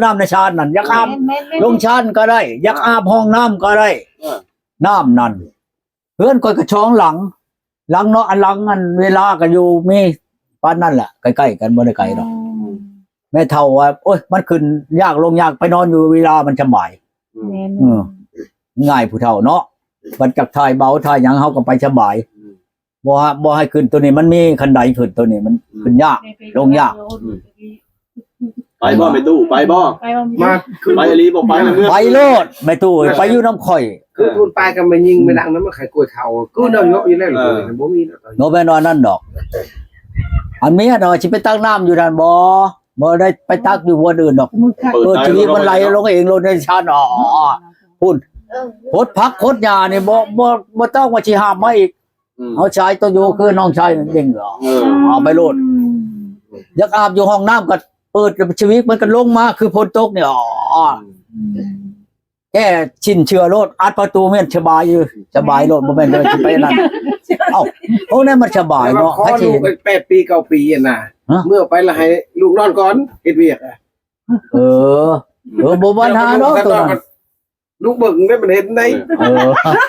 ນ້ຳໃນຊານນັ້ນ ຢາກອາບ ແມ່ນໆໆ ລົງຊານກໍໄດ້ ຢາກອາບຫ້ອງນ້ຳກໍໄດ້ ເອີ ນ້ຳນັ້ນ. ເຮືອນຂ້ອຍກໍສອງຫຼັງ ຫຼັງເນາະ ອັນຫຼັງອັນເວລາກໍຢູ່ມີປານນັ້ນແຫຼະ ໃກ້ໆກັນ ບໍ່ໄດ້ໄກດອກ. ອືມ ແມ່ເຖົ້າວ່າ ໂອ້ຍ ມັນຂຶ້ນຍາກລົງຍາກ ໄປນອນຢູ່ເວລາມັນສະບາຍ. ອືມ ແມ່ນ ເອີ ງ່າຍຜູ້ເຖົ້າເນາະ ບັດຈັກຖ່າຍເບົາຖ່າຍຫຍັງ ເຮົາກໍໄປສະບາຍ. ອືມ ບໍ່ ບໍ່ໃຫ້ຂຶ້ນໂຕນີ້ ມັນມີຄັນໄດຂຶ້ນໂຕນີ້ ມັນ ອືມ ຂຶ້ນຍາກ ແມ່ໄປ ລົງຍາກ. ອືມ ໄປບໍ່ແມ່ຕູ້ ໄປບໍ່? ໄປບໍ່? ມາ ໄປອີ່ຫຼີບໍ່? ໄປແລ້ວເມືອ ໄປໂລດແມ່ຕູ້ເອີຍ ໄປຢູ່ນຳຂ້ອຍ. ຄືທຸນປາຍກັບແມ່ຍິງແມ່ນາງນັ້ນ ມັນຂາຍກ້ວຍເຖົ້າ ຄືແນວເຍາະຢູ່ແລ້ວ ເອີ ບໍ່ມີເນາະ. ບໍ່ແມ່ນວ່ານັ້ນດອກ ອັນເມຍນະວ່າຊິໄປຕັກນ້ຳຢູ່ນັ້ນບໍ່ ບໍ່ໄດ້ໄປຕັກຢູ່ບ່ອນອື່ນດອກ. ເປີດ ເປີດທີວີ ມັນໄຫຼລົງເອງໂລດໃນຊານ. ອໍ ພຸ້ນ ເອີ ຫົດຜັກຫົດຫຍ້ານີ້ ບໍ່ ບໍ່ ບໍ່ຕ້ອງວ່າຊິຫາມມາອີກ. ອືມ ເອົາຊາຍໂຕຢູ່ ຄືນ້ອງຊາຍເກັ່ງເນາະ ເອີ ເອົາໄປໂລດ. ອືມ ຢາກອາບຢູ່ຫ້ອງນ້ຳກໍເປີດ ສະວິດ ມັນກໍລົງມາຄືຝົນຕົກນີ້. ອໍ ອືມ ແກ້ຊິ້ນເຊື່ອໂລດ ອັດປະຕູແມ່ນສະບາຍຢູ່ ສະບາຍໂລດ ບໍ່ແມ່ນວ່າຊິໄປນັ້ນ. ເອົ້າ ໂອ້ ນັ້ນມັນສະບາຍເນາະ ໃຜຊິເຫັນ. ແປດປີເກົ້າປີຫັ້ນນະ ເມື່ອໄປລະໃຫ້ລູກນອນກ່ອນ ເຮັດວຽກ. ເອີ ເອີ ບໍ່ບັນຫາດອກໂຕນັ້ນ ລູກເບິ່ງໄດ້ ມັນເຫັນໄດ້. ເອີ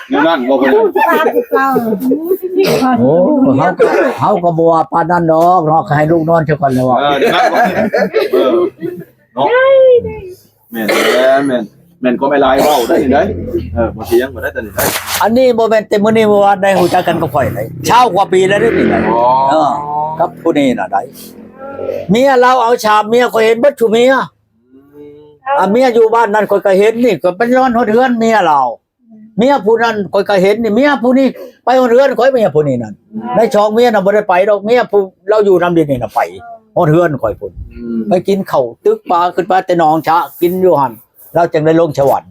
ແນວນັ້ນບໍ່ເປັນຫຍັງ. ໂອ້ ເຮົາກໍ ເຮົາກໍບໍ່ວ່າປານນັ້ນດອກເນາະ ກໍໃຫ້ລູກນອນຊະກ່ອນແລ້ວ. ເອີ ເນາະ ແມ່ນ ແມ່ນ ແມ່ນ ແມ່ນຄວາມອ້າຍຫຼາຍເວົ້າໄດ້ນີ້ໄດ໋. ເອີ ບໍ່ເຖີຍງບໍ່ໄດ້ຕອນນີ້ໄດ໋. ອັນນີ້ບໍ່ແມ່ນແຕ່ມື້ນີ້ມື້ວານໄດ໋ ຮູ້ຈັກກັນກັບຂ້ອຍໄດ໋ ຊາວກວ່າປີແລ້ວເດ້ນີ້ໄດ໋. ອໍ ເອີ ກັບຜູ້ນີ້ນະໄດ໋ ເມຍລາວເອົາສາມເມຍ ຂ້ອຍເຫັນເບິດທຸກເມຍ. ອືມ ອາ ເມຍຢູ່ບ້ານນັ້ນຂ້ອຍກໍເຫັນນີ້ ກໍໄປນອນຮອດເຮືອນເມຍລາວ. ເມຍຜູ້ນັ້ນຂ້ອຍກໍເຫັນນີ້ ເມຍຜູ້ນີ້ໄປຮອດເຮືອນຂ້ອຍ ເມຍຜູ້ນີ້ນັ້ນ. ໃນສອງເມຍນະບໍ່ໄດ້ໄປດອກ ເມຍຜູ້ລາວຢູ່ນຳດຽວນີ້ນະໄປຮອດເຮືອນຂ້ອຍພຸ້ນ. ອືມ ໄປກິນເຂົ້າຕຶກປາ ຂຶ້ນມາແຕ່ໜອງຊະ ກິນຢູ່ຫັ້ນ ລາວຈັ່ງໄດ້ລົງສະຫວັນ.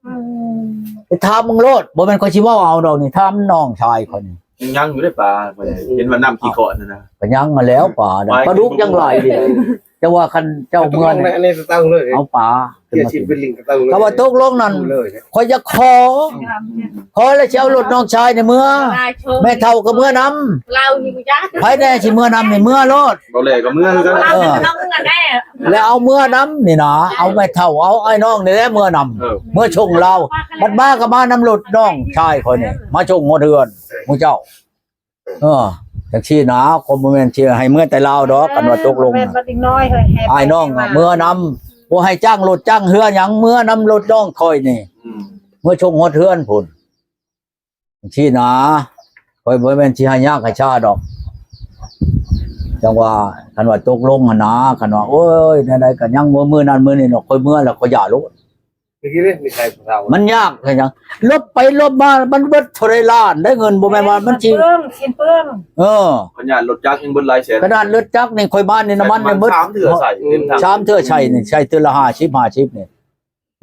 ອືມ ໄປຖາມເບິ່ງໂລດ ບໍ່ແມ່ນຂ້ອຍຊິເວົ້າເອົາດອກນີ້ ຖາມນ້ອງຊາຍຂ້ອຍນີ້. ຍັງ ຍັງຢູ່ເດ້ປາ ເຫັນວ່ານ້ຳຂີ້ເຄາະນັ້ນນະ. ກໍຍັງຫັ້ນແຫຼ້ວປານະ ປາດຸກຍັງຫຼາຍເດ້. ແຕ່ວ່າຄັນເຈົ້າເມືອນີ້ ເອົາປາຂຶ້ນມາກິນ. ຖ້າວ່າຕົກລົງນັ້ນ ຂ້ອຍຢາກຂໍ ຂໍແລ້ວຊິເອົາລົດນ້ອງຊາຍນີ້ເມືອ ແມ່ເຖົ້າກໍເມືອນຳ ໃຜແດ່ຊິເມືອນຳນີ້ ເມືອໂລດ. ບໍ່ແລ້ວກໍເມືອຄືກັນ. ເອີ ແລ້ວເອົາເມືອນຳນີ້ນະ ເອົາແມ່ເຖົ້າ ເອົາອ້າຍນ້ອງນີ້ແຫຼະເມືອນຳ ເອີ ເມືອຊົງລາວ. ບັດມາກໍມານຳລົດນ້ອງຊາຍຂ້ອຍນີ້ ມາຊົງຮອດເຮືອນໝູ່ເຈົ້າ. ເອີ ຈັ່ງຊີ້ນະ ກໍບໍ່ແມ່ນຊິໃຫ້ເມືອແຕ່ລາວດອກ ຄັນວ່າຕົກລົງນະ. ອ້າຍນ້ອງເມືອນຳ ບໍ່ໃຫ້ຈ້າງລົດຈ້າງເຮືອຫຍັງ ເມືອນຳລົດນ້ອງຂ້ອຍນີ້ ອືມ ເມືອຊົງຮອດເຮືອນພຸ້ນ. ຈັ່ງຊີ້ນະ ຂ້ອຍບໍ່ແມ່ນຊິໃຫ້ຍາກໃຫ້ຊາດອກ. ຈັ່ງວ່າ ຄັນວ່າຕົກລົງຫັ້ນນະ ຄັນວ່າ ໂອ້ຍ ແນວໃດກໍຍັງມື້ນັ້ນມື້ນີ້ເນາະ ຂ້ອຍເມືອແລ້ວ ຂ້ອຍຢ່າໂລດ. ເມື່ອກີ້ເດ້ ມີໃຄຜູ້ເຖົ້າ ມັນຍາກເຮັດຫຍັງ ລົບໄປລົບມາ ມັນເບິດເທົ່າໃດລ້ານໄດ້ເງິນ ບໍ່ແມ່ນວ່າມັນຊິ ສິ້ນເປືອງ ສິ້ນເປືອງ. ເອີ ຂະໜາດລົດຈັກຍັງເບິດຫຼາຍແສນ ຂະໜາດລົດຈັກນີ້ ຂ້ອຍມານີ້ ນ້ຳມັນຍັງເບິດສາມເທື່ອໃສ່ ສາມເທື່ອໃສ່ນີ້ ໃສ່ເທື່ອລະຫ້າສິບ ຫ້າສິບນີ້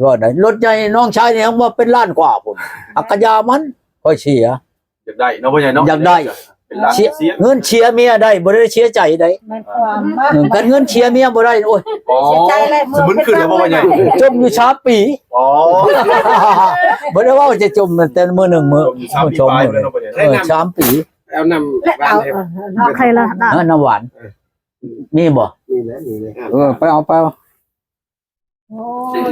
ວ່າໄດ້. ລົດໃຫຍ່ນ້ອງຊາຍນີ້ຍັງວ່າເປັນລ້ານກວ່າພຸ້ນ ອັກກະຢາມັນ ຂ້ອຍເສຍ. ຢາກໄດ້ເນາະ ພໍ່ໃຫຍ່ເນາະ ຢາກໄດ້ ເສຍ ເງິນເສຍເມຍໄດ້ ບໍ່ໄດ້ເສຍໃຈໄດ໋. ແມ່ນຄວາມ ເອີ ຄັນເງິນເສຍເມຍບໍ່ໄດ້ ໂອ້ຍ ອໍ ເສຍໃຈແລ້ວ ສະເມິນຂຶ້ນແລ້ວບໍ່ວ່າຫຍັງ ຈົ່ມຢູ່ສາມປີ. ອໍ ບໍ່ໄດ້ເວົ້າຈະຈົ່ມແຕ່ມື້ໜຶ່ງມື້ ມື້ສອງມື້ ເອີ ສາມປີ. ເອົານ້ຳຫວານໃຫ້ ເອົາໃຄລະ ເອີ ນ້ຳຫວານ ເອີ ມີບໍ່? ມີແລ້ວ ມີແລ້ວ ເອີ ໄປເອົາ ໄປເອົາ. ໂອ້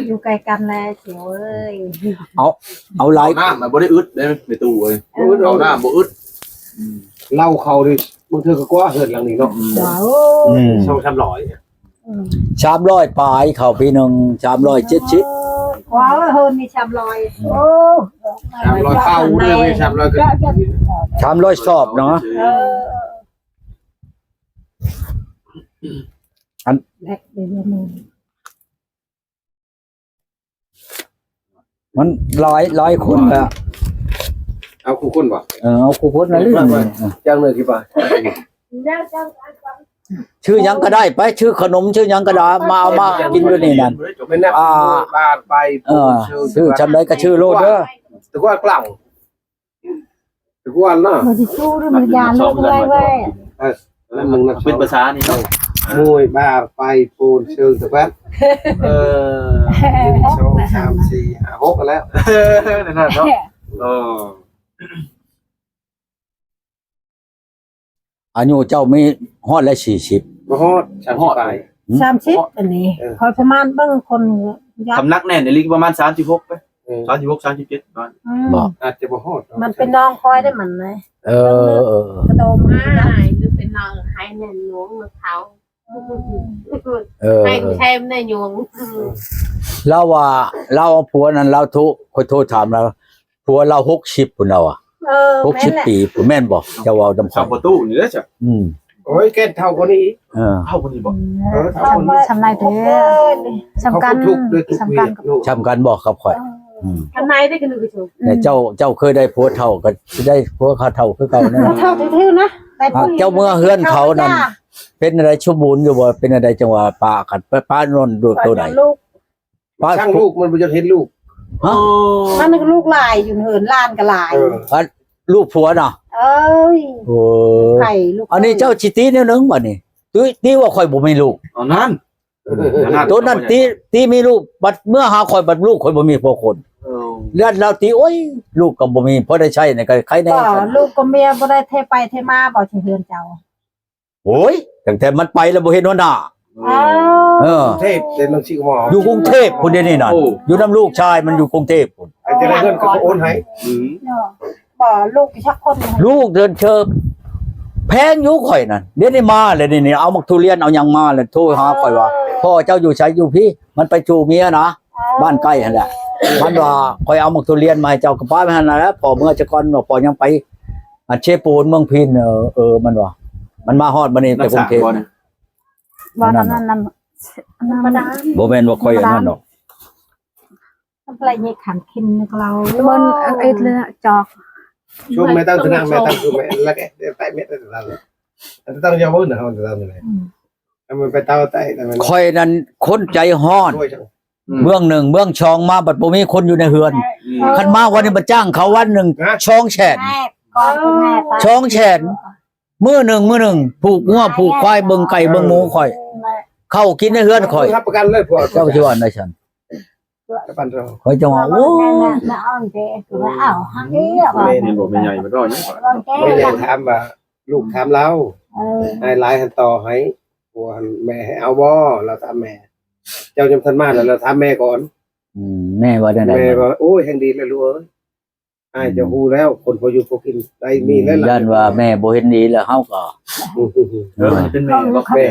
ຢູ່ໃກ້ກັນແລະ ສຽວເອີຍ. ເອົາ ເອົາຫຼາຍ ເອົານ້ຳ ມັນບໍ່ໄດ້ອຶດເດ້ ແມ່ຕູ້ເອີຍ ເອົານ້ຳບໍ່ອຶດ. ອືມ ເຫຼົ້າເຂົ້ານີ້ ບາງເທື່ອກໍກວ່າເຮືອນຫຼັງນີ້ເນາະ. ອືມ ສອງສາມຮ້ອຍ ອືມ ສາມຮ້ອຍປາຍ ເຂົ້າປີໜຶ່ງ ສາມຮ້ອຍເຈັດສິບ ກວ່າເຮືອນນີ້ ສາມຮ້ອຍ. ໂອ້ ສາມຮ້ອຍເກົ້າເລີຍ ສາມຮ້ອຍກໍ ສາມຮ້ອຍສອບເນາະ. ເອີ ອັນ ແລກໄດ້ເລື່ອງໜຶ່ງ ມັນຫຼາຍ ຫຼາຍຄົນລະ. ເອົາຄູ່ຄົນບໍ່? ເອີ ເອົາຄູ່ຄົນນະ ຈັ່ງໜຶ່ງທີ່ວ່າ ຊື້ຫຍັງກໍໄດ້ ໄປຊື້ຂະໜົມ ຊື້ຫຍັງກໍໄດ້ ມາ ເອົາມາກິນຢູ່ນີ້ນັ້ນ. ອ່າ ບາດໄປ ເອີ ຊື້ຊ່ຳໃດກໍຊື້ໂລດເດີ ຕະກວດກລາງ ຕະກວດເນາະ ບໍ່ຊິສູ້ຫຼືມັນຢາລູກເອີຍເວີຍ. ເອີ ອັນນັ້ນໜຶ່ງນະ ເປັນພາສານີ້ເນາະ ມວຍບາໄປໂປນເຊີງຕະແປດ. ເອີ ສອງ ສາມ ສີ່ ຫ້າ ຫົກ ແລ້ວ ເອີ ນັ້ນເນາະ. ເອີ ອາຍຸເຈົ້າມີຮອດແລ້ວສີ່ສິບ? ບໍ່ຮອດ ສາມສິບປາຍ. ສາມສິບອັນນີ້ ເອີ ຂ້ອຍປະມານເບິ່ງຄົນຍາກ ນ້ຳໜັກແໜ້ນອີ່ຫຼີປະມານສາມສິບຫົກໄປ ເອີ ສາມສິບຫົກ ສາມສິບເຈັດປະມານ ອືມ ບໍ່ ອາດຈະບໍ່ຮອດເນາະ ມັນເປັນນ້ອງຂ້ອຍໄດ້ມັນນະ ເອີ ເອີ ກະໂຕມາ ອ້າຍ ຫຼືເປັນນ້ອງໃຫ້ແໜ້ນຍວງນຳເຂົາ ເອີ ໃຫ້ແຖມແໜ້ນຍວງ ລາວວ່າ ລາວເອົາຜົວນັ້ນ ລາວໂທ ຂ້ອຍໂທຖາມລາວ ຜົວລາວຫົກສິບພຸ້ນລາວວ່າ ເອີ ຫົກສິບປີພຸ້ນ ແມ່ນບໍ່? ເຈົ້າເວົ້ານຳຂ້ອຍ ສາວປະຕູນີ້ເດ້ ອືມ ໂອ້ຍ ແກ່ນເຖົ້າກວ່ານີ້ອີກ ເອີ ເຖົ້າກວ່ານີ້ບໍ່? ເອີ ເຖົ້າກວ່ານີ້ ສ່ຳໃດເດີ ສ່ຳກັນ ສ່ຳກັນບໍ່ກັບຂ້ອຍ? ເອີ ອືມ ສ່ຳໃດເດີ ແຕ່ເຈົ້າ ເຈົ້າເຄີຍໄດ້ຜົວເຖົ້າ ກໍຊິໄດ້ຜົວເຖົ້າຄືເກົ່ານັ້ນ ເຖົ້າຖືໆນະ ໄດ້ຜົວ ເຈົ້າເມືອເຮືອນເຂົານັ້ນ ເປັນແນວໃດ ສົມບູນຢູ່ບໍ່? ເປັນແນວໃດ ຈັ່ງວ່າປະກັນ ປະ ປະນອນໂດດໂຕໃດ? ປະ ຊ່າງລູກ ມັນບໍ່ຢາກເຫັນລູກ ຮະ? ມັນລູກຫຼາຍຢູ່ເຮືອນ ຫຼານກໍຫຼາຍ ເອີ ອັນລູກຜົວນະ ເອີຍ ໂອ້ ໃຜລູກ ອັນນີ້ເຈົ້າຊິຕິແນວໜຶ່ງບັດນີ້ ຕິ ຕິວ່າຂ້ອຍບໍ່ມີລູກ ເອົານັ້ນ ເອີ ໂຕນັ້ນຕິ ຕິມີລູກ ບັດເມືອຫາຂ້ອຍ ບັດລູກຂ້ອຍບໍ່ມີພວກຄົນ ເອີ ແລ້ວລາວຕິ ໂອ້ຍ ລູກກໍບໍ່ມີ ພໍໄດ້ໃຊ້ນີ້ກໍໄຄແດ່ ລູກກັບເມຍບໍ່ໄດ້ເທໄປເທມາບໍ່ ທີ່ເຮືອນເຈົ້າ? ໂອ້ຍ ຕັ້ງແຕ່ມັນໄປແລ້ວບໍ່ເຫັນຫົວໜ້າ ເອີ ເອີ ເທບເປັນນາງຊິກະໝໍ ຢູ່ກຸງເທບພຸ້ນດຽວນີ້ນະ ໂອ້ ຢູ່ນຳລູກຊາຍມັນຢູ່ກຸງເທບພຸ້ນ ໃຜຈະໄດ້ເງິນກໍໂອນໃຫ້ ອືມ ບໍ່ ລູກຈັກຄົນ ລູກເດີນເຊີບ ແພງຢູ່ຂ້ອຍນັ້ນ ດຽວນີ້ມາແລ້ວ ນີ້ ນີ້ ເອົາໝາກທຸລຽນເອົາຫຍັງມາແລ້ວ ໂທຫາຂ້ອຍວ່າ ພໍ່ເຈົ້າຢູ່ໃສ? ຢູ່ພີ້ ມັນໄປສູ່ເມຍນະ ບ້ານໃກ້ຫັ້ນແຫຼະ ມັນວ່າ ຂ້ອຍເອົາໝາກທຸລຽນມາໃຫ້ເຈົ້າ ກໍປະໄວ້ຫັ້ນແຫຼະ ພໍ່ເມືອຊະກ່ອນ ພໍ່ຍັງໄປ ອັນເຊໂປນເມືອງພີນ ເອີ ເອີ ມັນວ່າ ມັນມາຮອດບັດນີ້ແຕ່ກຸງເທບ ບໍ່ ອັນນັ້ນ ອັນນັ້ນ ອັນນັ້ນ ບໍ່ແມ່ນວ່າຂ້ອຍອັນນັ້ນດອກ ມັນໄປເຮັດຂັນກິນກັບລາວ ມັນອັນເອັດເລີຍຈອກ ຊຸມແມ່ຕັ້ງສະໜາມແມ່ຕັ້ງຊຸມແມ່ລະແກະໄປແມ່ຕັ້ງລາວ ອັນຕັ້ງຍາວເບິ່ງນະເຮົາຕັ້ງນີ້ ອືມ ອັນມັນໄປເຕົາໃຕ້ນັ້ນ ຂ້ອຍນັ້ນຄົນໃຈຮ້ອນ ອືມ ເບື້ອງໜຶ່ງ ເບື້ອງສອງມາບັດບໍ່ມີຄົນຢູ່ໃນເຮືອນ ອືມ ຄັນມາວັນນີ້ບັດຈ້າງເຂົາວັນໜຶ່ງ ຮະ ສອງແສນ ແມ່ ສອງແສນ ມື້ໜຶ່ງ ມື້ໜຶ່ງ ຜູກງົວຜູກຄວາຍ ເບິ່ງໄກ່ເບິ່ງໝູຂ້ອຍ ເຂົ້າກິນໃນເຮືອນຂ້ອຍ ຮັບປະກັນເລີຍ ພວກເຈົ້າຊິວ່າໃດຊັ້ນ ປະກັນເຮົາ ຂ້ອຍຈັ່ງວ່າ ໂອ້ຍ ແມ່ນບໍ່ແມ່ໃຫຍ່ ມາເວົ້າຫຍັງ ແມ່ໃຫຍ່ຖາມວ່າ ລູກຖາມລາວ ເອີ ໃຫ້ຫຼາຍຫັ້ນຕໍ່ໃຫ້ ຜົວຫັ້ນແມ່ໃຫ້ເອົາບໍ່? ລາວຖາມແມ່ ເຈົ້າຍັງບໍ່ທັນມາ ແລ້ວລາວຖາມແມ່ກ່ອນ ອືມ ແມ່ວ່າແນວໃດ? ແມ່ວ່າ ໂອ້ຍ ແຮ່ງດີແລ້ວລູກເອີຍ ອ້າຍເຈົ້າຮູ້ແລ້ວ ຄົນພໍຢູ່ພໍກິນໄດ້ມີຫຼາຍໆ ຢ້ານວ່າແມ່ບໍ່ເຫັນດີແລ້ວເຮົາກໍ ເອີ ເປັນແມ່ບໍ່ ເອີ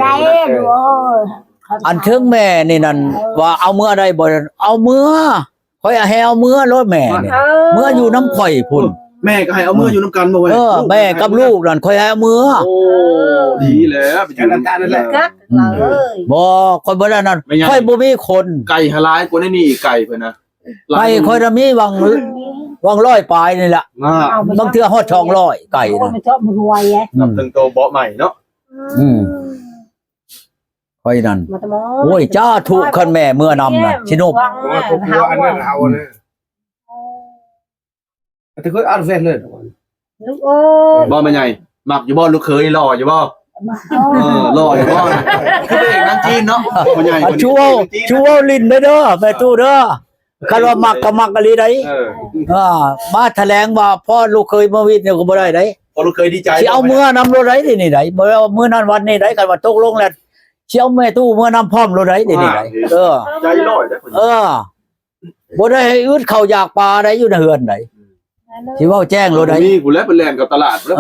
ອັນເຖິງແມ່ນີ້ນັ້ນ ວ່າເອົາເມືອໄດ້ບໍ່? ເອົາເມືອ ຂ້ອຍໃຫ້ເອົາເມືອໂລດແມ່ນີ້ ເອີ ເມືອຢູ່ນຳຂ້ອຍພຸ້ນ ແມ່ກໍໃຫ້ເອົາເມືອຢູ່ນຳກັນບໍ່ເວີ້ຍ? ເອີ ແມ່ກັບລູກນັ້ນຂ້ອຍໃຫ້ເອົາເມືອ ໂອ້ ດີແລ້ວ ໄປຢູ່ນຳກັນນັ້ນແຫຼະ ອືມ ບໍ່ ຂ້ອຍບໍ່ໄດ້ນັ້ນ ຂ້ອຍບໍ່ມີຄົນ ໄກ່ຫາຫຼາຍກວ່າໃນນີ້ອີກ ໄກ່ເພິ່ນນະ ໄກ່ຂ້ອຍນະມີຫວ່າງ ຫວ່າງຮ້ອຍປາຍນີ້ລະ ບາງເທື່ອຮອດສອງຮ້ອຍໄກ່ນະ ນັບເຖິງໂຕເບາະໃໝ່ເນາະ ອືມ ຂ້ອຍນັ້ນ ໂອ້ຍ ສາທຸ ຄັນແມ່ເມືອນຳນະ ຊິນຸບ ແຕ່ເຄີຍອາດແຟນເລີຍ ລູກເອີຍ ບໍ່ແມ່ໃຫຍ່ ມັກຢູ່ບໍ່? ລູກເຂີຍຫຼໍ່ຢູ່ບໍ່? ເອີ ຫຼໍ່ຢູ່ບໍ່? ຄືເອກໜັງຈີນເນາະ ພໍ່ໃຫຍ່ ຊູເວົ້າ ຊູເວົ້າຫຼິ້ນເດີ ເດີ ແມ່ຕູ້ເດີ ຄັນວ່າມັກກໍມັກອີ່ຫຼີໃດ ເອີ ເອີ ມາຖະແຫຼງວ່າພໍ່ລູກເຂີຍມາວິດນີ້ກໍບໍ່ໄດ້ໃດ ພໍ່ລູກເຂີຍດີໃຈ ຊິເອົາເມືອນຳໂລດໃດ ດຽວນີ້ໃດ ບໍ່ແມ່ນວ່າມື້ນັ້ນວັນນີ້ໃດ ຄັນວ່າຕົກລົງແລ້ວ ຊິເອົາແມ່ຕູ້ເມືອນຳພ້ອມໂລດໃດ ດຽວນີ້ໃດ ເອີ ໃຈຮ້ອຍເດ້ ເອີ ບໍ່ໄດ້ໃຫ້ອຶດເຂົ້າຢາກປາໃດຢູ່ໃນເຮືອນໃດ ອືມ ຊິເວົ້າແຈ້ງໂລດໃດ ມີຜູ້ແລະໄປແລ່ນກັບຕະຫຼາດ ເອີ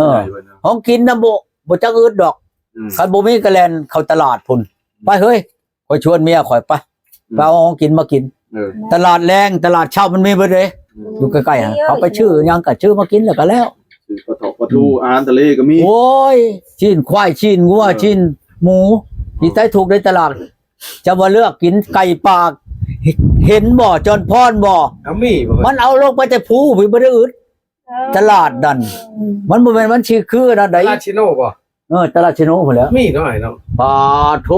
ຂອງກິນນະບໍ່ ບໍ່ຈັກອຶດດອກ ອືມ ຄັນບໍ່ມີກໍແລ່ນເຂົ້າຕະຫຼາດພຸ້ນ ອືມ ໄປເຮີ້ຍ ຂ້ອຍຊວນເມຍຂ້ອຍໄປ ອືມ ໄປເອົາຂອງກິນມາກິນ ເອີ ຕະຫຼາດແລງ ຕະຫຼາດເຊົ້າມັນມີເບິດເດ້ ອືມ ຢູ່ໃກ້ໆຫັ້ນ ເຂົາໄປຊື້ຫຍັງກໍຊື້ມາກິນແລ້ວກໍແລ້ວ ຊື້ປາທອກປາທູ ອືມ ອາຫານທະເລກໍມີ ໂອ້ຍ ຊີ້ນຄວາຍ ຊີ້ນງົວ ເອີ ຊີ້ນໝູ ທີ່ໃຕ້ທຸກໃນຕະຫຼາດ ຈະວ່າເລືອກກິນໄກ່ປ່າ ເຫັນບໍ່ ຈອນພອນບໍ່? ເອົາມີບໍ່? ມັນເອົາລົງໄປແຕ່ພູພີ້ ບໍ່ໄດ້ອຶດ ເອີ ຕະຫຼາດນັ້ນ ອືມ ມັນບໍ່ແມ່ນ ມັນຊິຄືອັນນັ້ນໃດ ຕະຫຼາດຊິໂນບໍ່? ເອີ ຕະຫຼາດຊິໂນພຸ້ນແຫຼະ ມີເນາະ ເນາະ ປາໂທ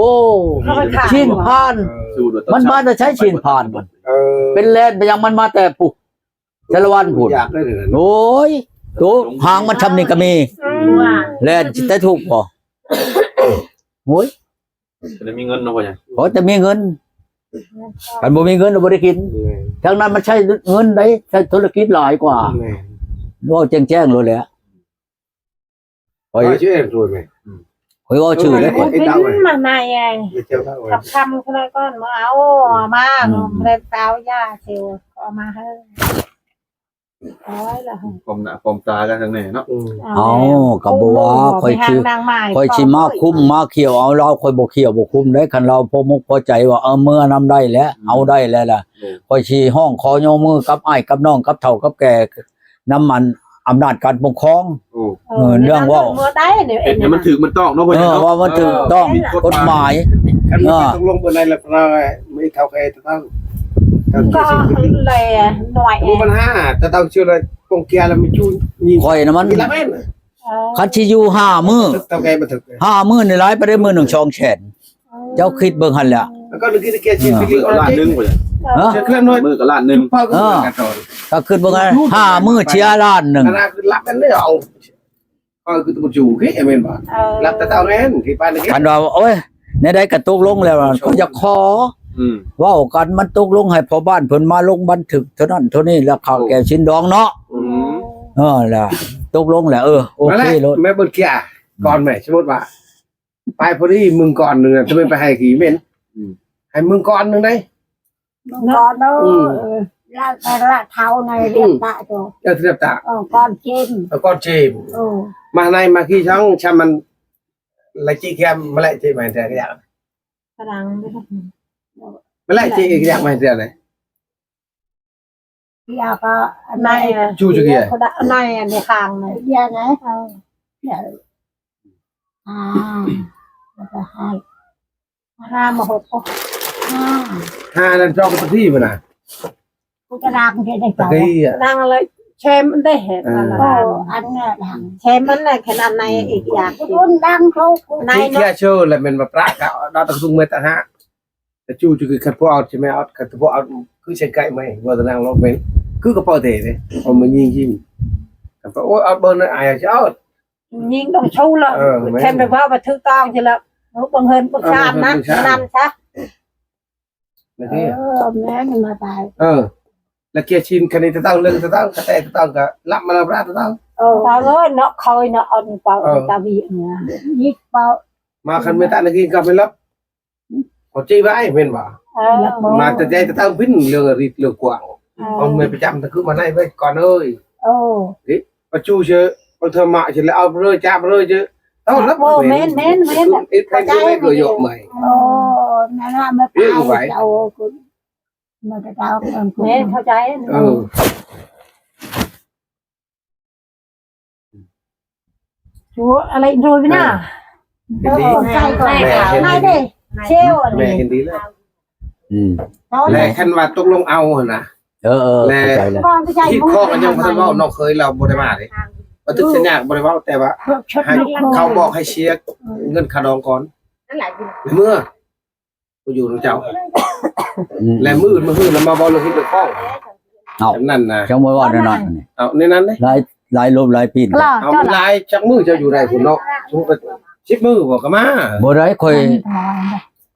ຊີ້ນພານ ເອີ ມັນມາແຕ່ໃສຊີ້ນພານມັນ? ເອີ ເປັນແລ່ນໄປຫຍັງ ມັນມາແຕ່ພຸ້ນ ສາລະວັນພຸ້ນ ໂອ້ຍ ໂຕຫາງມັນຊ່ຳນີ້ກໍມີ ອືມ ແລ່ນຊິແຕ່ທຸກບໍ່? ໂອ້ຍ ຈະໄດ້ມີເງິນເນາະ ພໍ່ໃຫຍ່ ຂໍແຕ່ມີເງິນ ຄັນບໍ່ມີເງິນລະບໍ່ໄດ້ກິນ ແມ່ນ ທາງນັ້ນມັນໃຊ້ເງິນໃດ ໃຊ້ທຸລະກິດຫຼາຍກວ່າ ແມ່ນ ເວົ້າແຈ້ງໆໂລດແຫຼະ ຂ້ອຍ ຂ້ອຍຊິເຮັດໂດຍແມ່ ອືມ ຂ້ອຍເວົ້າຊື່ເດ້ຂ້ອຍ ເປັນມາໃນໄອ້ ເຈົ້າເອົາ ຄ່ຳໆ ເຂົາເລີຍກ່ອນ ບໍ່ເອົາ ເອົາມາ ອືມ ບໍ່ໄດ້ໄປເອົາຢາຊິເອົາມາໃຫ້ ໂອ້ຍລະ ປອມໜ້າປອມຕາກັນທາງນີ້ເນາະ ອືມ ເອົາ ເອົາ ກໍບໍ່ວ່າ ຂ້ອຍຊິ ຂ້ອຍຊິມາຄຸມມາຂ້ຽວເອົາລາວ ຂ້ອຍບໍ່ຂ້ຽວບໍ່ຄຸມເດ້ ຄັນລາວພໍມຸກພໍໃຈວ່າ ເອີ ເມືອນຳໄດ້ແຫຼະ ອືມ ເອົາໄດ້ແຫຼະລະ ໂດຍ ຂ້ອຍຊິຮ້ອງຂໍຍົກມືກັບອ້າຍກັບນ້ອງ ກັບເຖົ້າກັບແກ່ ນຳອັນອຳນາດການປົກຄອງ ໂອ້ ເອີ ເລື່ອງເວົ້າ ເອີ ເຮັດໃຫ້ມັນຖືກມັນຕ້ອງເນາະ ເອີ ເນາະ ວ່າມັນຖືກຕ້ອງ ເອີ ກົດໝາຍ ຄັນ ເອີ ມັນຕົກລົງບໍ່ໄດ້ລະ ເຮົາມີເຖົ້າແກ່ເທົ່າ ກໍແລໜ້ອຍ ບໍ່ບັນຫາ ແຕ່ຕ້ອງເຊື່ອລະກົງເກຍລະມີຈູ່ ຂ້ອຍນະມັນ ເອີ ຄັນຊິຢູ່ຫ້າມື້ ເຖົ້າແກ່ບໍ່ຖືກ ຫ້າມື້ນີ້ຫຼາຍປານໃດ ມື້ໜຶ່ງສອງແສນ ເຈົ້າຄິດເບິ່ງຫັ້ນແຫຼະ ແລ້ວກໍນຶກຄິດເກຍຊິ ເອີ ມື້ກໍລ້ານໜຶ່ງພຸ້ນ ຮະ ມື້ກໍລ້ານໜຶ່ງ ເອີ ກໍຄິດເບິ່ງຫັ້ນ ຫ້າມື້ເສຍລ້ານໜຶ່ງ ອັນນັ້ນຄືຫຼັບກັນເດ້ ເອົາ ເອີ ຄືບໍ່ຢູ່ຄືແມ່ນບໍ່ ເອີ ຫຼັບແຕ່ເຊົ້າແມ່ນ ທີ່ປານນີ້ ຄັນວ່າ ໂອ້ຍ ແນວໃດກໍຕົກລົງແລ້ວ ກໍຢາກຂໍ ອືມ ເວົ້າກັນ ມັນຕົກລົງໃຫ້ພໍ່ບ້ານເພິ່ນມາລົງບັນທຶກເທົ່ານັ້ນເທົ່ານີ້ ແລ້ວຂ້າວແກ້ວຊິນດອງເນາະ ອືມ ເອີ ແລ້ວຕົກລົງແລ້ວ ເອີ ໂອເຄໂລດ ແມ່ເບິ່ງເກຍກ່ອນແມ່ ສົມມຸດວ່າ ໄປພໍດີມຶງກ່ອນໜຶ່ງນະ ຈະແມ່ນໄປໃຫ້ຂີ້ເໝັນ ອືມ ໃຫ້ມຶງກ່ອນໜຶ່ງໄດ໋ ມຶງກ່ອນເນາະ ອືມ ເອີ ລະ ລະເທົາໃນ ອືມ ລຽບຕາໂຕ ເອີ ລຽບຕາ ເອີ ກ່ອນເຈມ ເອີ ກ່ອນເຈມ ເອີ ມາໃນມາຂີ້ຊ່ອງ ຊ່ຳມັນລະຈິແຄມ ມາແລະຈິມາແຕ່ກະຢາກ ກະດັງ ມາແລະຈິກະຢາກມາແຕ່ໃດ ຢາກກໍອັນໃນ ຈູຈຸກະຢາ ໃນອັນນີ້ຂ້າງໃນຢາໄງ ເອີ ອ່າ ແລ້ວກໍໃຫ້ ຫ້າມາຫົກ ໂອ້ ຫ້າ ຫ້ານັ້ນຈອກກະຕະພີ້ພຸ້ນນະ ກູຈະລາງເຮັດໃຫ້ເຈົ້າ ຕະກີ້ອະ ລາງແລ້ວແຊມເດ້ ເອີ ອັນນັ້ນລະ ໂອ້ ອັນນັ້ນລະ ແຊມມັນລະ ຂະໜາດໃນອີກຢ່າງ ຄົນດັງເຂົາ ໃນເນາະ ເຄຍເຊີ ແລ້ວແມ່ນວ່າປະກະດາຕະກຸງເມຕະຫະ ແຕ່ຈູ່ຈຸຄືຄັນພວກເອົາ ຊິແມ່ນເອົາ ຄັນພວກເອົາ ຄືໃສ່ໄກ່ໄມ້ ບໍ່ຕະນັງລອກເປັນ ຄືກະເປົາເຕເດ້ ເອົາມາຍິງຍິງ ຄັນພວກ ໂອ້ຍ ເອົາເບິ່ງນະ ອາຍຊິເອົາ ຍິງຕ້ອງຊູລະ ເອີ ແມ່ນ ແຄ່ໄປເວົ້າວ່າຖືກຕ້ອງຊິລະ ເບິ່ງເຮືອນເບິ່ງຊານນະ ເອີ ເບິ່ງເຮືອນເບິ່ງຊານ ນັ້ນຊະ ນະ ເອີ ແມ່ນມາຕາຍ ເອີ ລະເກຍຊິນ ຄັນນີ້ຕະເຕົ້າເລື່ອງຕະເຕົ້າ ກະແຕຕະເຕົ້າ ກະລັບມາລະບຣາຕະເຕົ້າ ເອີ ຕາເອີຍເນາະ ເຄີຍເນາະ ອັນເປົາ ເອີ ຕາວີເນາະ ຍິກເປົາ ມາຄັນເມຕະນະກິນກໍໄປລັບ ເຂົາຈີໄວ້ແມ່ນບໍ່? ເອີ ມາແຕ່ໃຈແຕ່ຕັ້ງພິນເລື່ອງອະລິດເລື່ອງກວ້າງ ເອີ ເອົາແມ່ປະຈຳຕະຄືມາໄດ້ໄວ້ກ່ອນເອີຍ ເອີ ປະຈູເຊີ ປະເທີມະເຊີ ແລ້ວເອົາເລີຍຈາບເລີຍເຈີ ເອົາແລ້ວ ໂອ້ ແມ່ນ ແມ່ນ ແມ່ນ ເອັດໃຫ້ເກີດເກີດໂຍກໃໝ່ ໂອ້ ນັ້ນລະ ມາຕາຍເຈົ້າ ມາແຕ່ເຈົ້າ ແມ່ນ ເຂົ້າໃຈ ເອີ. ໂອ້ ອະໄລໂດຍວິນາ ເອີ ເຫັນດີ ໃສ່ກ່ອນ ແມ່ເຫັນ ນາຍເດ້ ເຊວ ແມ່ເຫັນດີແລ້ວ ອືມ ແລະຄັນວ່າຕົກລົງເອົາຫັ້ນນະ ເອີໆ ແລະ ເຂົ້າໃຈແລ້ວ ຄິດຂໍ້ກັນຍັງບໍ່ທັນເວົ້າ ນ້ອງເຂີຍລາວບໍ່ໄດ້ມາເດ້ ບັນທຶກສັນຍາກໍບໍ່ໄດ້ເວົ້າ ແຕ່ວ່າໃຫ້ເຂົາບອກໃຫ້ເສຍເງິນຄ່າດອງກ່ອນ ແລ້ວເມືອ ບໍ່ຢູ່ນຳເຈົ້າ ອືມ ແລະມື້ອື່ນມະຮືນນະມາເວົ້າເລື່ອງເຮັດເລື່ອງຂອງ ເອົ້າ ຈັ່ງນັ້ນນະ ຈັ່ງບໍ່ເວົ້າແນວນັ້ນ ເອົ້າ ແນວນັ້ນເດ້ ຫຼາຍ ຫຼາຍລົມຫຼາຍປີນ ເອົ້າ ມັນຫຼາຍຈັກມື້ເຈົ້າຢູ່ໄດ້ພຸ້ນເນາະ ສິບມື້ບໍ່ກໍມາ ບໍ່ໄດ້ ຂ້ອຍ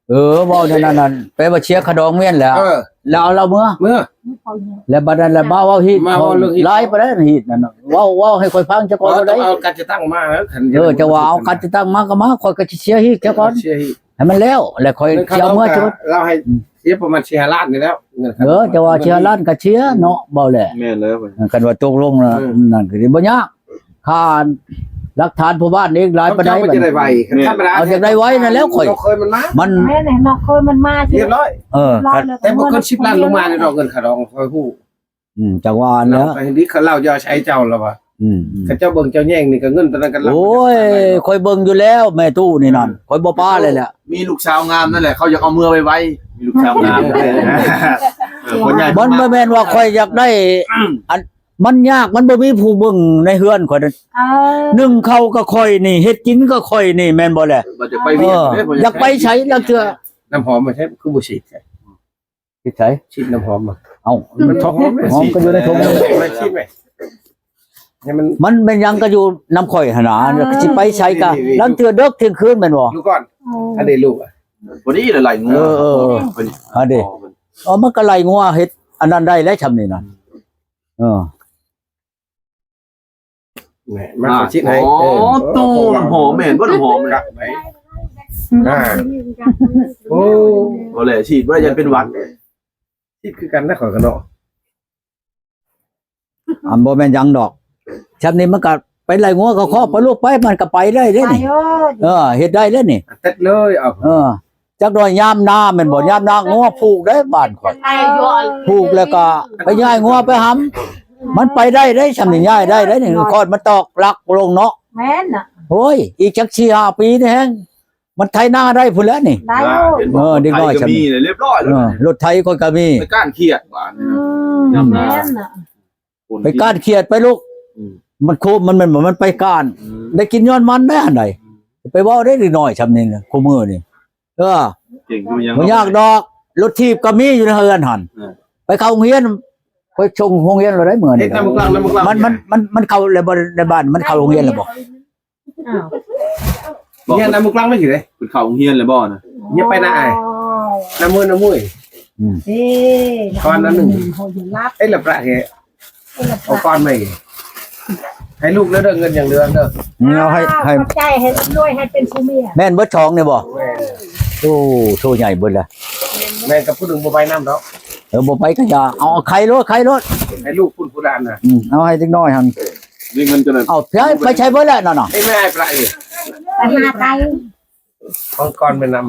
ເອີ ເວົ້າແນວນັ້ນນັ້ນ ແປວ່າເສຍຄ່າດອງແມ່ນແລ້ວ ເອີ ແລ້ວເອົາລາວເມືອ ເມືອ ແລ້ວບັດນັ້ນລະມາເວົ້າຮີດ ມາເວົ້າເລື່ອງຮີດ ຫຼາຍປານໃດຮີດນັ້ນນະ ເວົ້າ ເວົ້າໃຫ້ຂ້ອຍຟັງຊະກ່ອນ ເອີ ກໍໄດ້ ຕ້ອງເອົາການຈັດຕັ້ງມາ ເອີ ຈັ່ງວ່າເອົາການຈັດຕັ້ງມາກໍມາ ຂ້ອຍກໍຊິເສຍຮີດຊະກ່ອນ ເສຍຮີດ ໃຫ້ມັນແລ້ວ ແລ້ວຄ່ອຍຊິເອົາເມືອຄືກັນ ລາວໃຫ້ເສຍປະມານສີ່ຫ້າລ້ານນີ້ແລ້ວ ເອີ ແຕ່ວ່າສີ່ຫ້າລ້ານກໍເສຍເນາະ ເວົ້າແຫຼະ ແມ່ນແລ້ວ ຄັນວ່າຕົກລົງນະ ອືມ ນັ້ນກໍຊິບໍ່ຍາກ ຄ່າຫຼັກຖານພໍ່ບ້ານອີກຫຼາຍປານໃດ ມັນຈະໄດ້ໄວ ແມ່ນ ທຳມະດາ ເອົາ ຢາກໄດ້ໄວນັ້ນແຫຼະຂ້ອຍ ນ້ອງເຂີຍມັນມາ ມັນ ແມ່ນ ນ້ອງເຂີຍມັນມາ ຮຽບຮ້ອຍ ເອີ ແຕ່ບໍ່ເກີນສິບລ້ານລົງມາແນ່ນອນ ເງິນຄ່າດອງຂ້ອຍຮູ້ ອືມ ຈັ່ງວ່າຫັ້ນແຫຼະ ເນາະ ເຫັນດີ ຄັນລາວຢ່າໃຊ້ເຈົ້າລະວ່າ ອືມ ຄັນເຈົ້າເບິ່ງເຈົ້າແຍງນີ້ກໍເງິນຕົວນັ້ນກໍລັກ ໂອ້ຍ ຂ້ອຍເບິ່ງຢູ່ແລ້ວແມ່ຕູ້ນີ້ນັ້ນ ຂ້ອຍບໍ່ປະເລີຍແຫຼະ ມີລູກສາວງາມນັ້ນແຫຼະ ເຂົາຢາກເອົາເມືອໄວໆ ມີລູກສາວງາມ ເອີ ຄົນໃຫຍ່ ມັນບໍ່ແມ່ນວ່າຂ້ອຍຢາກໄດ້ ອັນ ມັນຍາກ ມັນບໍ່ມີຜູ້ເບິ່ງໃນເຮືອນຂ້ອຍນັ້ນ ເອີ ໜຶ້ງເຂົ້າກໍຂ້ອຍນີ້ ເຮັດກິນກໍຂ້ອຍນີ້ ແມ່ນບໍ່ແຫຼະ ບໍ່ຢາກໄປວຽກ ເອີ ເດ້ ບໍ່ຢາກໄປໃສລະເທື່ອ ນ້ຳຫອມມາໃຊ້ ຄືບໍ່ສີດໃສ່ ຊິໃສ ສີດນ້ຳຫອມມາ ເອົ້າ ມັນຫອມ ຫອມກໍຢູ່ໃນຖົງ ເອີ ສີດໄວ້ ໃຫ້ມັນ ມັນແມ່ນຫຍັງກໍຢູ່ນຳຂ້ອຍຫັ້ນນະ ເອີ ຊິໄປໃສກໍ ນີ້ໆໆ ລາງເທື່ອເດິກທ່ຽງຄືນແມ່ນບໍ່ ດູກ່ອນ ເອີ ອັນນີ້ລູກ ພໍດີລະໄຫຼງົວ ເອີໆ ອັນນີ້ ອໍ ເອີ ມັນກໍໄຫຼງົວເຮັດອັນນັ້ນໄດ້ແລ້ວຊ່ຳນີ້ນະ ເອີ. ແໝ່ ມາ ອ່າ ຂໍສີດໃຫ້ ອໍ ເອີ ໂຕ ນ້ຳຫອມແມ່ນບໍ່? ນ້ຳຫອມ ອ່າ ໂອ້ ບໍ່ແຫຼະ ສີດບໍ່ໄດ້ ຢ້ານເປັນຫວັດ ສີດຄືກັນນະ ຂ້ອຍກໍເນາະ. ອັນ ບໍ່ແມ່ນຫຍັງດອກ ຊ່ຳນີ້ມັນກໍໄປໄລ່ງົວເຂົ້າຄອກ ໄປລູກໄປ ມັນກໍໄປໄດ້ເດ້ນີ້ ໄປເອີຍ ເອີ ເຮັດໄດ້ເດ້ນີ້ ຕັດເລີຍ ເອົາ ເອີ ຈັກໜ້ອຍຍາມນາແມ່ນບໍ່? ຍາມນາງົວຜູກໄດ້ບ້ານຂ້ອຍ ຜູກແລ້ວກໍໄປຍ້າຍງົວໄປຫຳ ມັນໄປໄດ້ເດ້ ຊ່ຳນີ້ຍ້າຍໄດ້ເດ້ນີ້ ຄອນມັນຕອກຫຼັກລົງເນາະ ແມ່ນນະ ໂອ້ຍ ອີກຈັກສີ່ຫ້າປີນີ້ແຮງ ມັນໄຖນາໄດ້ພຸ້ນແຫຼະນີ້ ໄດ້ຢູ່ ເອີ ເດັກນ້ອຍຊ່ຳນີ້ ໄຖກໍມີ ລຽບຮ້ອຍແລ້ວ ເອີ ລົດໄຖຂ້ອຍກໍມີ ໄປກ້ານຂຽດບາດນີ້ນະ ອືມ ຍາມນາ ແມ່ນນະ ໄປກ້ານຂຽດໄປລູກ ອືມ ມັນໂຄມ ມັນແມ່ນບໍ່ ມັນໄປກ້ານ ອືມ ໄດ້ກິນຍ້ອນມັນໄດ້ຫັ້ນໃດ ອືມ ໄປເວົ້າໄດ້ເດັກນ້ອຍຊ່ຳນີ້ນະ ຄູ່ມື້ນີ້ ເອີ ເກັ່ງຄືຫຍັງ ບໍ່ຍາກດອກ ລົດຖີບກໍມີຢູ່ໃນເຮືອນຫັ້ນ ເອີ ໄປເຂົ້າໂຮງຮຽນ ຂ້ອຍສົ່ງໂຮງຮຽນແລ້ວໄດ໋ມື້ນີ້ ເຮັດນຳບັກຫຼັງ ນຳບັກຫຼັງ ມັນ ມັນ ມັນ ມັນເຂົ້າແລ້ວບໍ່? ໃນບ້ານມັນເຂົ້າໂຮງຮຽນແລ້ວບໍ່? ອ້າວ ຮຽນນຳບັກຫຼັງໄວ້ຊິເດ້ ເພິ່ນເຂົ້າໂຮງຮຽນແລ້ວບໍ່ນະ? ຢ່າໄປນະອ້າຍ ນຳມື ນຳມື ອືມ ເດ້ ກ່ອນນັ້ນໜຶ່ງ ເຮັດລະປະເຮ ເອົາກ່ອນໃໝ່ ໃຫ້ລູກເດີ ເງິນຍັງເຫຼືອເດີ ເອົາໃຫ້ ໃຫ້ ຂອບໃຈ ໃຫ້ລວຍ ໃຫ້ເປັນຜູ້ເມຍ ແມ່ນເບິດສອງນີ້ບໍ່? ແມ່ນ ໂອ້ ໂຕໃຫຍ່ເບິດລະ ແມ່ນກັບຜູ້ໜຶ່ງບໍ່ໄປນຳດອກ ເອີ ບໍ່ໄປກໍຢ່າ ເອົາ ເອົາໄຂ່ໂລດ ໄຂ່ໂລດ ໃຫ້ລູກພຸ້ນຜູ້ຫຼານນະ ອືມ ເອົາໃຫ້ເດັກນ້ອຍຫັ້ນ ນີ້ເງິນກໍນັ້ນ ເອົາ ໄປ ໄປໃຊ້ເບິດແລ້ວນັ້ນນະ ໄອ້ແມ່ໄອ້ປະເອີຍ ໄປຫາໄກ່ ຂອງກ່ອນແມ່ນນຳ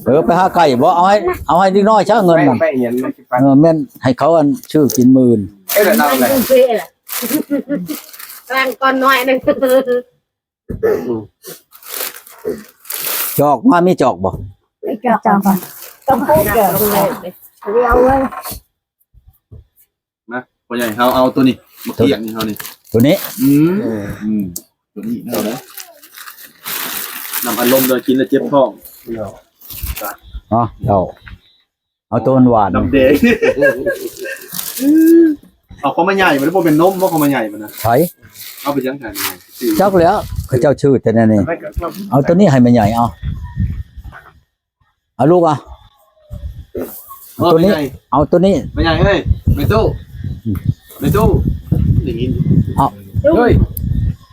ເອີ ໄປຫາໄກ່ບໍ່? ເອົາໃຫ້ ເອົາໃຫ້ເດັກນ້ອຍຊະເງິນນະ ໄປ ໄປຫຍັງມັນຊິໄປ ເອີ ແມ່ນໃຫ້ເຂົາອັນຊື້ກິນມື້ອື່ນ ເອີ ລະນຳແຫຼະ ກາງກ່ອນໜ້ອຍໜຶ່ງ ຈອກມາ ມີຈອກບໍ່? ໄປຈອກກ່ອນ ຕ້ອງປູກເດີ ເອົາເລີຍ ມາ ພໍ່ໃຫຍ່ ເຮົາເອົາໂຕນີ້ ມາກຽກນີ້ເຮົານີ້ ໂຕນີ້ ອືມ ເອີ ອືມ ໂຕນີ້ເອົາເດີ ນ້ຳອັດລົມເດີ ກິນແລ້ວເຈັບທ້ອງ ເນາະ ອໍ ເອົາ ເອົາໂຕຫວານ ນ້ຳແດງ ເອົາຂອງແມ່ໃຫຍ່ ມັນບໍ່ແມ່ນນົມບໍ່ ຂອງແມ່ໃຫຍ່ມັນນະ ໃຜ ເອົາໄປຈັ່ງຊັ້ນ ຈັກແລ້ວ ເຂົາເຈົ້າຊື່ແຕ່ແນວນີ້ ເອົາໂຕນີ້ໃຫ້ແມ່ໃຫຍ່ ເອົາ ເອົາລູກ ເອົາ ເອົາໂຕນີ້ ເອົາໂຕນີ້ ແມ່ໃຫຍ່ເອີຍ ແມ່ຕູ້ ອືມ ແມ່ຕູ້ ໄດ້ຍິນ ເອົາ ເຮີ້ຍ